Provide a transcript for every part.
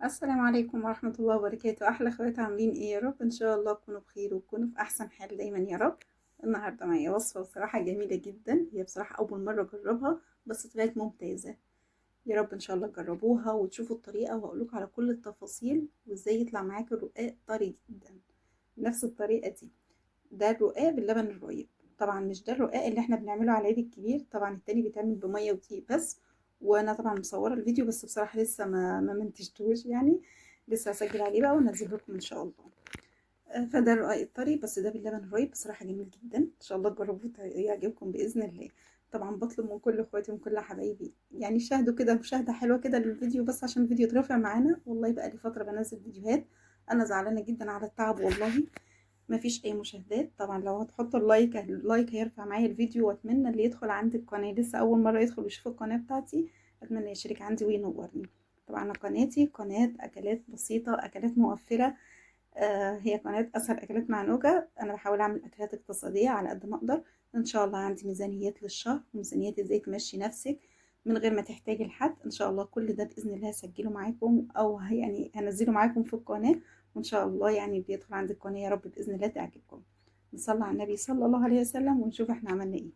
السلام عليكم ورحمة الله وبركاته. أحلى اخوات، عاملين ايه؟ يا رب ان شاء الله تكونوا بخير وتكونوا في احسن حال دايما يا رب. النهاردة معايا وصفة بصراحة جميلة جدا، هي بصراحة اول مرة اجربها بس طلعت ممتازة. يا رب ان شاء الله تجربوها وتشوفوا الطريقة وهقولكم على كل التفاصيل وازاي يطلع معاك الرقاق طري جدا نفس الطريقة دي. ده الرقاق باللبن الرايب، طبعا مش ده الرقاق اللي احنا بنعمله على العيد الكبير، طبعا التاني بيتعمل بمية ودقيق بس، وانا طبعا مصوره الفيديو بس بصراحة لسه ما منتجتهوش، يعني لسه هسجل عليه بقى وانزله لكم ان شاء الله. فده الرقاق الطري بس ده باللبن الرايب، بصراحة جميل جدا، ان شاء الله تجربوه يعجبكم باذن الله. طبعا بطلب من كل اخواتي ومن كل حبايبي يعني شاهدوا كده مشاهده حلوة كده للفيديو بس عشان الفيديو يترفع معانا. والله بقى لي فترة بنزل فيديوهات، انا زعلانة جدا على التعب والله، ما فيش اي مشاهدات. طبعا لو هتحطوا ال like، ال like هيرفع معايا الفيديو، واتمنى اللي يدخل عندي القناة لسه اول مرة يدخل ويشوف القناة بتاعتي اتمنى يشترك عندي وينورني. طبعا قناتي قناة اكلات بسيطة، اكلات موفره، هي قناة اسهل اكلات مع نوجه. انا بحاول اعمل اكلات اقتصادية على قد ما اقدر، ان شاء الله عندي ميزانيات للشهر وميزانيات ازاي تمشي نفسك من غير ما تحتاجي لحد. ان شاء الله كل ده باذن الله هسجله معاكم او يعني هنزله معاكم في القناة، وان شاء الله يعني بيدخل عند القناة يا رب باذن الله تعجبكم. نصلي على النبي صلى الله عليه وسلم ونشوف احنا عملنا ايه.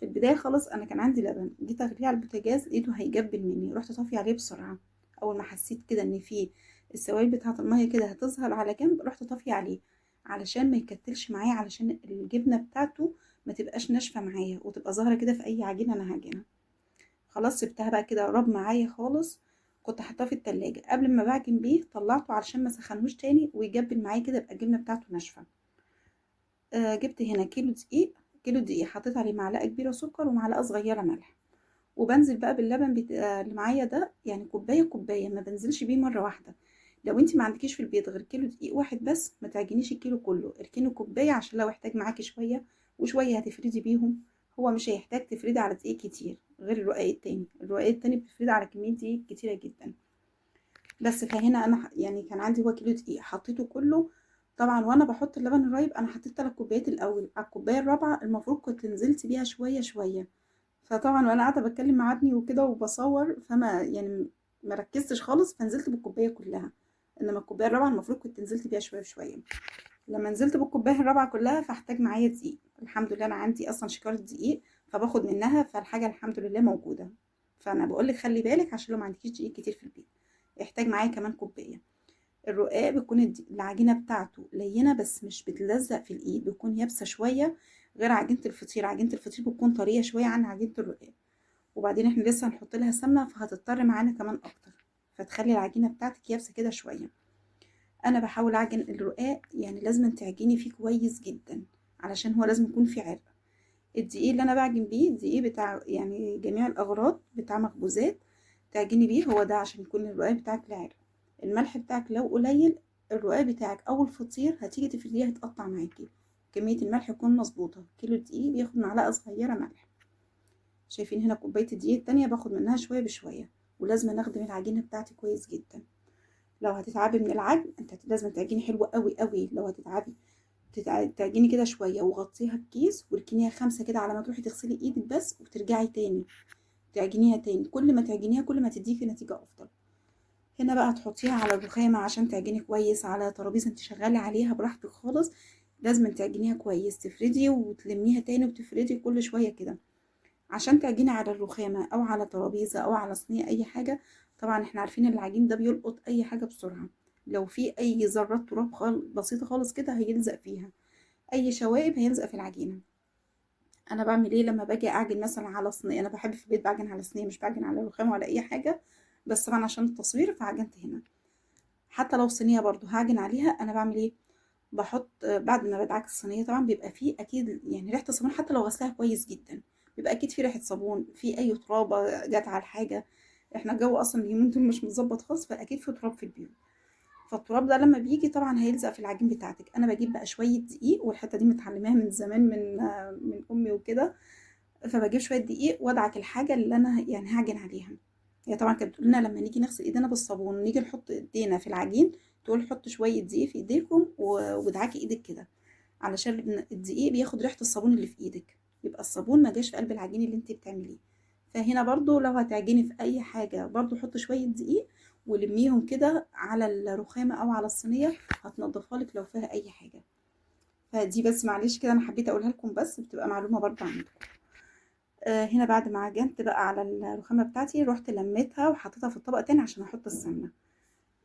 في البداية خالص انا كان عندي لبن، جيت اغليه على البوتاجاز لقيته هيجبل مني، رحت طافية عليه بسرعة. اول ما حسيت كده ان في السوائل بتاعه المية كده هتظهر على جنب، رحت طافية عليه علشان ما يكتلش معايا، علشان الجبنة بتاعته ما تبقاش ناشفة معايا وتبقى ظاهره كده في اي عجينه انا هعجنها. خلاص سبتها بقى كده قرب معايا خالص، كنت حاطاه في التلاجة قبل ما بعجن بيه، طلعته علشان ما سخنهوش تاني ويجبل معايا كده يبقى الجبنة بتاعته ناشفة. جبت هنا كيلو دقيق، كيلو دقيق حطيت عليه معلقه كبيرة سكر ومعلقة صغيرة ملح، وبنزل بقى باللبن اللي معايا ده، يعني كوباية كوباية، ما بنزلش بيه مرة واحدة. لو انت ما عندكيش في البيت غير كيلو دقيق واحد بس ما تعجنيش الكيلو كله، اركني كوباية عشان لو احتاج معاكي شوية وشوية هتفردي بيهم، هو مش هيحتاج تفردي على دقيق كتير غير الرقاق التاني، الرقاق التاني بتفردي على كمية دقيق كتيرة جدا. بس فهنا انا يعني كان عندي هو كيلو دقيق حطيته كله. طبعا وانا بحط اللبن الرايب انا حطيت 3 كوبايات الاول، على الكوباية الرابعة المفروض كنت نزلت بيها شوية شوية. فطبعا وانا قاعدة بتكلم مع ابني وكده وبصور، فما يعني ما ركزتش خالص، فنزلت بالكوبايه كلها، انما الكوباية الرابعة المفروض كنت نزلت بيها شوية شوية. لما نزلت بالكوبايه الرابعة كلها فاحتاج معايا دقيق، الحمد لله انا عندي اصلا شكاره دقيق فباخد منها، فالحاجه الحمد لله موجودة. فانا بقول لك خلي بالك عشان لو ما عندكيش دقيق كتير في البيت. احتاج معايا كمان كوباية. الرقاق بتكون العجينة بتاعته لينه بس مش بتلزق في الايد، بتكون يابسة شوية غير عجينه الفطير، عجينه الفطير بتكون طرية شوية عن عجينه الرقاق. وبعدين احنا لسه هنحط لها سمنه فهتضطر معانا كمان اكتر، فتخلي العجينة بتاعتك يابسة كده شوية. انا بحاول اعجن الرقاق يعني لازم تعجني فيه كويس جدا علشان هو لازم يكون فيه عرق. الدقيق اللي انا بعجن بيه الدقيق بتاع يعني جميع الاغراض بتاع مخبوزات تعجني بيه هو ده عشان يكون الرقاق بتاعك له عرق. الملح بتاعك لو قليل الرقاق بتاعك او الفطير هتيجي تفرديه هيتقطع معاكي، كمية الملح تكون مظبوطة. كيلو دقيق بياخد معلقه صغيرة ملح. شايفين هنا كوباية الدقيق التانية باخد منها شوية بشوية، ولازم نخدم العجينة بتاعتي كويس جدا. لو هتتعبي من العجن انت لازم تعجني حلو قوي قوي، لو هتتعبي تعجني كده شوية وغطيها بكيس واركنيها 5 كده على ما تروحي تغسلي ايدك بس، وترجعي تاني تعجنيها تاني. كل ما تعجنيها كل ما تديكي نتيجة افضل. هنا بقى تحطيها على الرخامه عشان تعجني كويس، على ترابيزة انت شغالة عليها براحتك خالص. لازم تعجنيها كويس، تفردي وتلميها تاني وتفردي كل شوية كده عشان تعجني على الرخامه او على ترابيزة او على صينية اي حاجة. طبعا احنا عارفين ان العجين ده بيلقط اي حاجة بسرعة، لو في اي ذرات تراب بسيطة خالص كده هيلزق فيها، اي شوائب هيلزق في العجينة. انا بعمل ايه لما باجي اعجن مثلا على صينية؟ انا بحب في البيت بعجن على صينية، مش بعجن على رخامه ولا اي حاجة، بس طبعا عشان التصوير فعجنت هنا. حتى لو صينية برضو هعجن عليها، انا بعمل ايه؟ بحط بعد ما بدعك الصينية طبعا بيبقى فيه اكيد يعني ريحه الصابون، حتى لو غسلها كويس جدا بيبقى اكيد فيه ريحه صابون، في اي ترابه جت على الحاجة. احنا الجو اصلا اليومين دول مش متظبط خالص، فاكيد في تراب في البيوت، فالتراب ده لما بيجي طبعا هيلزق في العجين بتاعتك. انا بجيب بقى شوية دقيق، والحتة دي متعلماها من زمان من امي وكده، فبجيب شوية دقيق وادعك الحاجة اللي انا يعني هعجن عليها. هي طبعا كانت بتقول لنا لما نيجي نغسل ايدينا بالصابون ونيجي نحط ايدينا في العجين، تقول حط شوية دقيق في ايديكم وادعكي ايدك كده، علشان الدقيق بياخد ريحه الصابون اللي في ايدك، يبقى الصابون ما جاش في قلب العجين اللي انت بتعمليه. فهنا برضو لو هتعجني في اي حاجة برضو حط شوية دقيق ولميهم كده على الرخامه او على الصينية، هتنضفها لك لو فيها اي حاجة. فدي بس معلش كده انا حبيت اقولها لكم، بس بتبقى معلومة برضه عندكم. هنا بعد ما عجنت بقى على الرخامه بتاعتي، رحت لميتها وحطيتها في الطبق تاني عشان احط السمنة.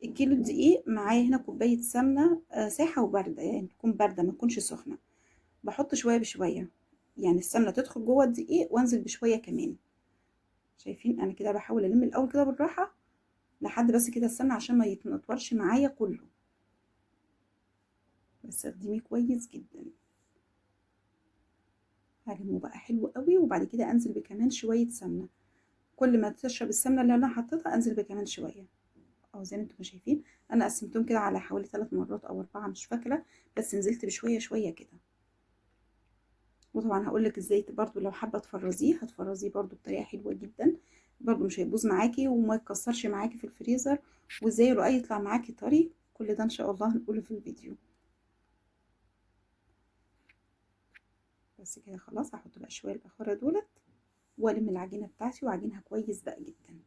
الكيلو الدقيق معايا هنا كوباية سمنه، ساحة وبارده، يعني تكون باردة ما تكونش سخنة. بحط شوية بشوية، يعني السمنة تدخل جوه الدقيق وانزل بشوية كمان. شايفين انا كده بحاول الم الاول كده بالراحة لحد بس كده السمنة عشان ما يتنطورش معايا كله، بس اخدميه كويس جدا. هلمه بقى حلو قوي، وبعد كده انزل بكمان شوية سمنه. كل ما تشرب السمنة اللي انا حطيتها انزل بكمان شوية. اهو زي ما انتم شايفين انا قسمتهم كده على حوالي 3 مرات او 4 مش فاكره، بس نزلت بشوية شوية كده. وطبعا هقول لك ازاي برضو لو حابة تفرزيه، هتفرزيه برضو بطريقة حلوة جدا، برضو مش هيبوظ معاكي وما يتكسرش معاكي في الفريزر، وازاي الرقاق يطلع معاكي طري. كل ده ان شاء الله هنقوله في الفيديو. بس كده خلاص هحط بقى شوية الاخرى دولت والم العجينة بتاعتي واعجنها كويس بقى جدا.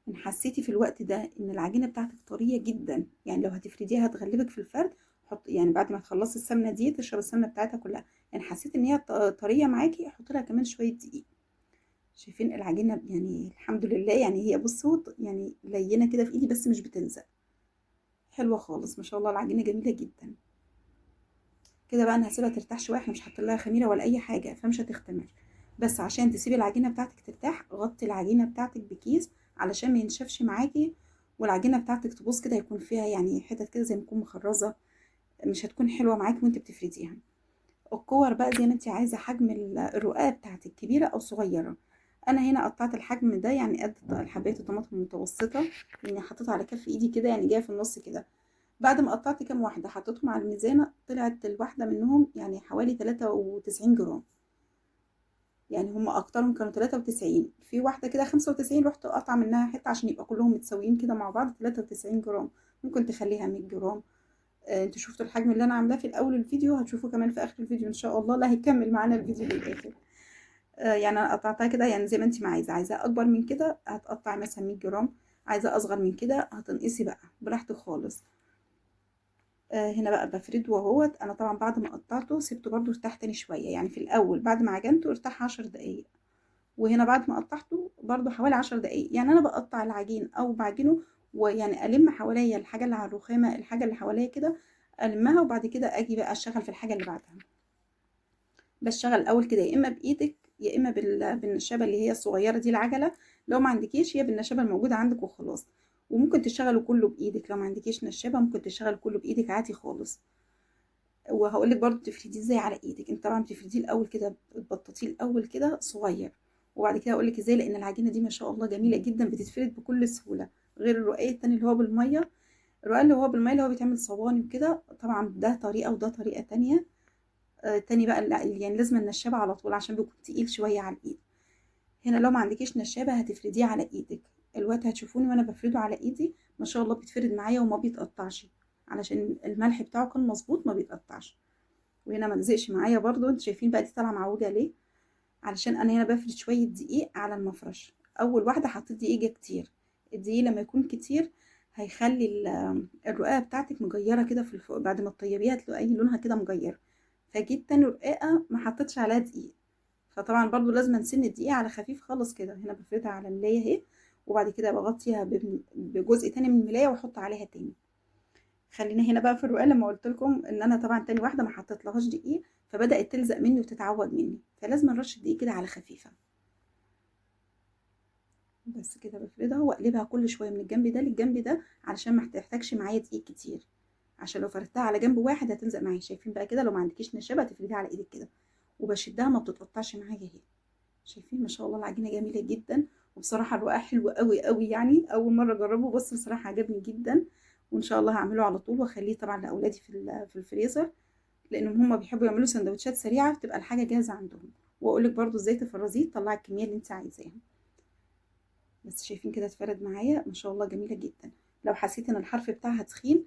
ان حسيتي في الوقت ده ان العجينة بتاعتك طرية جدا، يعني لو هتفرديها هتغلبك في الفرد، حط يعني بعد ما تخلصي السمنة دي تشرب السمنة بتاعتها كلها، ان حسيت ان هي طرية معاكي حطي لها كمان شوية دقيق. شايفين العجينة يعني الحمد لله، يعني هي بصوا يعني لينه كده في ايدي بس مش بتلزق، حلوة خالص ما شاء الله، العجينة جميلة جدا. كده بقى انا هسيبها ترتاح شوية، احنا مش حاطين لها خميره ولا اي حاجة فمش هتختمر، بس عشان تسيبي العجينة بتاعتك ترتاح غطي العجينة بتاعتك بكيس علشان ما ينشفش معاكي، والعجينه بتاعتك تبوظ كده، يكون فيها يعني حتت كده زي ما تكون مخرزه، مش هتكون حلوة معاكي وانت بتفرديها. الكور بقى زي ما انت عايزه حجم الرقاقه بتاعتك كبيرة او صغيرة. انا هنا قطعت الحجم ده يعني قد حبايه الطماطم المتوسطة، يعني حطيتها على كف ايدي كده، يعني جاية في النص كده. بعد ما قطعت كام واحدة حطيتهم على الميزانه، طلعت الواحدة منهم يعني حوالي 93 جرام، يعني هم اكترهم كانوا 93، في واحدة كده 95 رحت قطع منها حتة عشان يبقى كلهم متساويين كده مع بعض. 93 جرام، ممكن تخليها 100 جرام. انتوا شفتوا الحجم اللي انا عاملاه في الاول الفيديو، هتشوفوه كمان في اخر الفيديو ان شاء الله، لا هيكمل معانا الفيديو للاخر. يعني انا قطعتها كده يعني زي ما انت ما عايزه، عايزاه اكبر من كده هتقطعي مثلا 100 جرام، عايزاه اصغر من كده هتنقصي بقى براحتك خالص. هنا بقى بفرده اهوت. انا طبعا بعد ما قطعته سبته برده ارتاح تاني شوية، يعني في الاول بعد ما عجنته ارتاح 10 دقايق، وهنا بعد ما قطعته برده حوالي 10 دقايق. يعني انا بقطع العجين او بعجنه ويعني الم حواليا الحاجة اللي على الرخامه، الحاجة اللي حواليا كده المها، وبعد كده اجي بقى اشتغل في الحاجة اللي بعدها. بشتغل الاول كده يا اما بايدك يا اما بالنشابه اللي هي الصغيرة دي العجلة، لو ما عندكيش هي بالنشابه الموجودة عندك وخلاص. وممكن تشتغلوا كله بايدك لو ما عندكيش نشابه، ممكن تشتغل كله بايدك عادي خالص. وهقول لك برده تفرديه ازاي على ايدك. انت طبعا بتفرديه الاول كده، بتبططيه الاول كده صغير، وبعد كده هقول لك ازاي، لان العجينة دي ما شاء الله جميلة جدا بتتفرد بكل سهولة، غير الرقاق التاني اللي هو بالمية. الرقاق اللي هو بالمية اللي هو بيتعمل صواني وكده، طبعا ده طريقه وده طريقه تانية. تاني بقى يعني لازم النشابه على طول عشان بيكون تقيل شوية على الايد. هنا لو ما عندكيش نشابه هتفرديه على ايدك. الوقت هتشوفوني وانا بفرده على ايدي ما شاء الله بيتفرد معايا وما بيتقطعش، علشان الملح بتاعه كان مظبوط ما بيتقطعش. وهنا ما لزقش معايا برضو، انتوا شايفين بقى دي طالعه معوجة ليه؟ علشان انا هنا بفرد شوية دقيق على المفرش. اول واحدة حطيت دقيق كتير، الدقيق لما يكون كتير هيخلي الرقاقه بتاعتك مجيره كده في الفوق، بعد ما تطيبيها تلاقي لونها كده مجير. فجيت تاني رقاقه ما حطيتش عليها دقيق، فطبعا برضو لازم نسن الدقيق على خفيف خالص كده. هنا بفردها على الملايه اهي، وبعد كده بغطيها بجزء تاني من الملايه واحط عليها تاني. خلينا هنا بقى في الرقاقه، لما قلت لكم ان انا طبعا تاني واحدة ما حطيتلهاش دقيق، فبدات تلزق مني وتتعوج مني، فلازم نرش الدقيق كده على خفيفة بس كده. بفردها واقلبها كل شوية من الجنب ده للجنب ده علشان ما تحتاجش معايا دقيق كتير، عشان لو فردتها على جنب واحد هتلزق معايا. شايفين بقى كده؟ لو ما عندكيش نشابه تفرديها على ايدك كده، وبشدها ما بتتقطعش معايا اهي. شايفين ما شاء الله العجينة جميلة جدا، وبصراحة الرقاق حلو قوي قوي، يعني اول مرة اجربه بس بصراحة عجبني جدا، وان شاء الله هعمله على طول واخليه طبعا لاولادي في الفريزر، لانهم هم بيحبوا يعملوا سندوتشات سريعة بتبقى الحاجة جاهزة عندهم. واقول لك برده ازاي تفرزيه تطلعي الكمية اللي انت عايزاها. بس شايفين كده اتفرد معايا ما شاء الله جميلة جدا. لو حسيت ان الحرف بتاعها تخين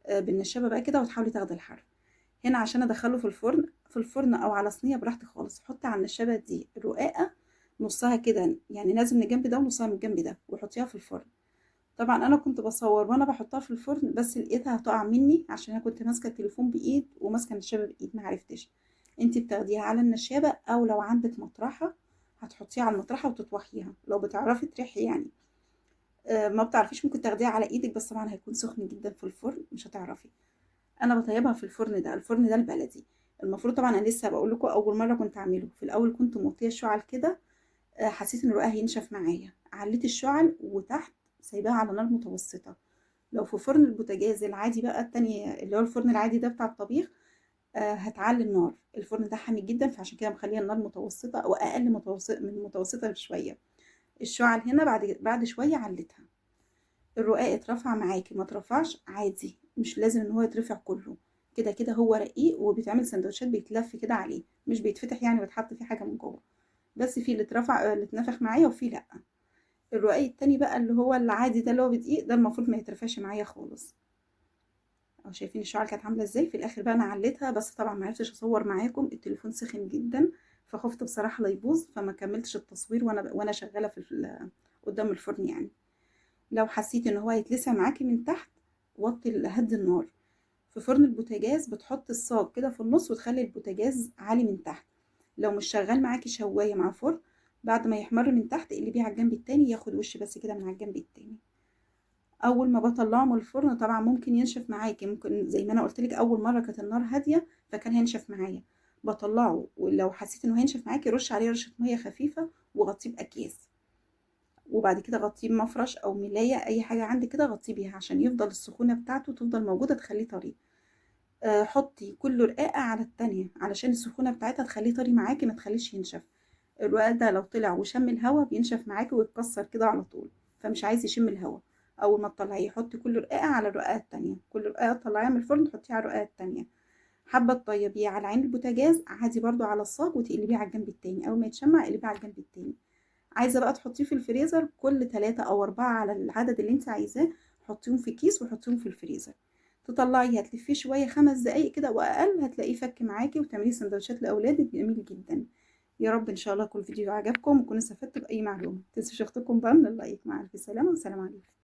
بالنشابه بقى كده وتحاولي تاخدي الحرف. هنا عشان ادخله في الفرن، في الفرن او على صينية براحتك خالص، حطي على النشابه دي الرقاقه نصها كده، يعني لازم من الجنب ده ونصها من الجنب ده، وحطيها في الفرن. طبعا انا كنت بصور وانا بحطها في الفرن، بس لقيتها هتقع مني عشان انا كنت ماسكه التليفون بايد وماسكه النشابه بايد، ما عرفتش. انت بتاخديها على النشابه، او لو عندك مطرحه هتحطيها على المطرحه وتطوحيها لو بتعرفي تريحي يعني. ما بتعرفيش ممكن تاخديها على ايدك، بس طبعا هيكون سخن جدا في الفرن مش هتعرفي. انا بطيبها في الفرن ده، الفرن ده البلدي. المفروض طبعا انا لسه بقول لكم اول مرة كنت اعمله، في الاول كنت موطيه الشعل كده، حسيت ان الرقاق هينشف معايا، عليت الشعل وتحت سايباها على نار متوسطه. لو في فرن البوتاجاز العادي بقى التاني اللي هو الفرن العادي ده بتاع الطبيخ، هتعلي النار. الفرن ده حامي جدا، فعشان كده مخليها النار متوسطه او اقل متوسط من متوسطه بشوية. الشعل هنا بعد شوية عليتها. الرقاق اترفع معاكي، ما اترفعش عادي، مش لازم ان هو يترفع كله، كده كده هو رقيق وبيتعمل سندوتشات بيتلف كده عليه، مش بيتفتح يعني ويتحط فيه حاجة من جوه. بس في اللي اترفع اللي اتنفخ معايا وفي لا. الرقاق التاني بقى اللي هو العادي ده اللي هو بدقيق ده المفروض ما يترفعش معايا خالص. اهو شايفين الشعر كانت عامله ازاي. في الاخر بقى انا عليتها، بس طبعا ما عرفتش اصور معاكم، التليفون سخن جدا فخفت بصراحة لا يبوظ، فما كملتش التصوير وانا شغالة في قدام الفرن يعني. لو حسيت ان هو هيتلسع معاكي من تحت وطي هدي النار. في فرن البوتاجاز بتحط الصاج كده في النص وتخلي البوتاجاز عالي من تحت. لو مش شغال معاكي شوايه مع فرن، بعد ما يحمر من تحت اقلبيه على الجنب التاني، ياخد وش بس كده من على الجنب التاني. اول ما بطلعه من الفرن طبعا ممكن ينشف معاكي، ممكن زي ما انا قلت لك اول مرة كانت النار هادية فكان هينشف معايا. بطلعه ولو حسيت انه هينشف معاكي رش عليه رشه مية خفيفة وغطيه باكياس، وبعد كده غطيه بمفرش او ملايه اي حاجة عندك كده غطيه بيها عشان يفضل السخونه بتاعته تفضل موجودة تخليه طري. حطي كل رقاقه على التانية علشان السخونه بتاعتها تخليه طري معاكي ما تخليش ينشف. الرقاق ده لو طلع وشم الهوا بينشف معاكي ويتكسر كده على طول، فمش عايز يشم الهوا. اول ما تطلعيه حطي كل رقاقه على الرقاقه التانية، كل رقاقه تطلعيها من الفرن تحطيها على الرقاقه التانية. حابة تطيبيه على عين البوتاجاز عادي برضو على الصاج وتقلبيه على الجنب التاني، اول ما يتشمع اقلبيه على الجنب التاني. عايزه بقى تحطيه في الفريزر كل 3 او 4 على العدد اللي انت عايزاه، حطيهم في كيس وحطيهم في الفريزر. تطلعيه هتلفيه شوية 5 دقايق كده واقل هتلاقيه فك معاكي، وتعمليه سندوتشات لاولادك جميل جدا. يا رب ان شاء الله كل فيديو عجبكم وتكونوا استفدتوا باي معلومة. متنسوش اختكم بقى من ال like. مع الف سلامه والسلام عليكم.